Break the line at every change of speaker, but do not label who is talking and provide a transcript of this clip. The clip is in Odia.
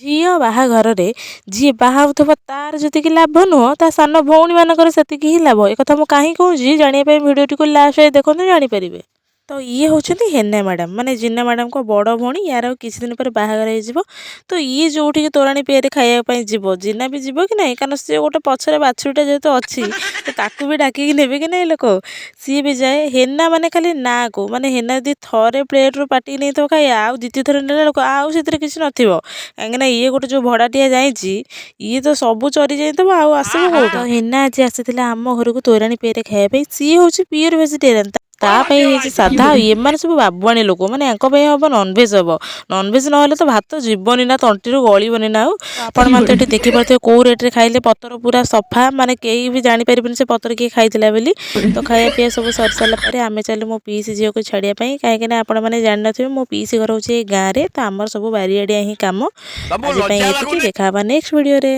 ଝିଅ ବାହାଘରରେ ଯିଏ ବାହା ହେଉଥିବ ତାର ଯେତିକି ଲାଭ ନୁହଁ, ତା ସାନ ଭଉଣୀମାନଙ୍କର ସେତିକି ହିଁ ଲାଭ। ଏକଥା ମୁଁ କାହିଁ କହୁଛି, ଜାଣିବା ପାଇଁ ଭିଡ଼ିଓଟିକୁ ଲାଷ୍ଟ ଯାଏ ଦେଖନ୍ତୁ, ଜାଣିପାରିବେ। ତ ଇଏ ହେଉଛନ୍ତି ହେନା ମ୍ୟାଡ଼ାମ୍, ମାନେ ଜିନା ମ୍ୟାଡ଼ାମ୍ଙ୍କ ବଡ଼ ଭଉଣୀ। ୟାର ଆଉ କିଛି ଦିନ ପରେ ବାହାଘର ହେଇଯିବ। ତ ଇଏ ଯେଉଁଠିକି ତୋରାଣୀ ପିଆରେ ଖାଇବା ପାଇଁ ଯିବ, ଜିନା ବି ଯିବ କି ନାହିଁ? କାରଣ ସିଏ ଗୋଟେ ପଛରେ ବାଛୁରୀଟା ଯେହେତୁ ଅଛି, ତ ତାକୁ ବି ଡାକିକି ନେବେ କି ନାହିଁ ଲୋକ? ସିଏ ବି ଯାଏ। ହେନା ମାନେ ଖାଲି ନାଁକୁ, ମାନେ ହେନା ଯଦି ଥରେ ପ୍ଲେଟ୍ରୁ ପାଟିକି ନେଇଥିବ ଖାଇବା, ଆଉ ଦ୍ୱିତୀୟ ଥର ନେଲା ବେଳକୁ ଆଉ ସେଥିରେ କିଛି ନଥିବ। କାହିଁକିନା ଇଏ ଗୋଟେ ଯେଉଁ ଭଡ଼ାଟିଆ ଯାଇଛି, ଇଏ ତ ସବୁ ଚରି ଯାଇଥିବ, ଆଉ ଆସିବ କୋଉଠୁ? ତ ହେନା ଆଜି ଆସିଥିଲା ଆମ ଘରକୁ ତୋରାଣୀ ପିଆରେ ଖାଇବା ପାଇଁ। ସିଏ ହେଉଛି ପିଓର ଭେଜିଟେରିଆନ୍, ତା ପାଇଁ ହେଇଛି ସାଧା। ଆଉ ଏମାନେ ସବୁ ବାବୁଆଣୀ ଲୋକ, ମାନେ ୟାଙ୍କ ପାଇଁ ହବ ନନଭେଜ୍ ହବ। ନନଭେଜ୍ ନହେଲେ ତ ଭାତ ଯିବନି ନା, ତଣ୍ଟିରୁ ଗଳିବନି ନା। ଆଉ ଆପଣମାନେ ତ ଏଠି ଦେଖିପାରୁଥିବେ କେଉଁ ରେଟ୍ରେ ଖାଇଲେ। ପତର ପୁରା ସଫା, ମାନେ କେହି ବି ଜାଣିପାରିବେନି ସେ ପତର କିଏ ଖାଇଥିଲା ବୋଲି। ତ ଖାଇବା ପିଇବା ସବୁ ସରି ସାରିଲା ପରେ ଆମେ ଚାଲିଲୁ ମୋ ପିଇସି ଝିଅକୁ ଛାଡ଼ିବା ପାଇଁ। କାହିଁକିନା ଆପଣମାନେ ଜାଣିନଥିବେ, ମୋ ପିଇସି ଘର ହେଉଛି ଏଇ ଗାଁରେ। ତ ଆମର ସବୁ ବାରିଆଡ଼ିଆ ହିଁ କାମ।
ତମକୁ
ଆଜି ପାଇଁ
ଲଜ୍ଜା
ଏତିକି।
ଲାଗୁନି?
ଦେଖା ହେବା ନେକ୍ସଟ ଭିଡ଼ିଓରେ।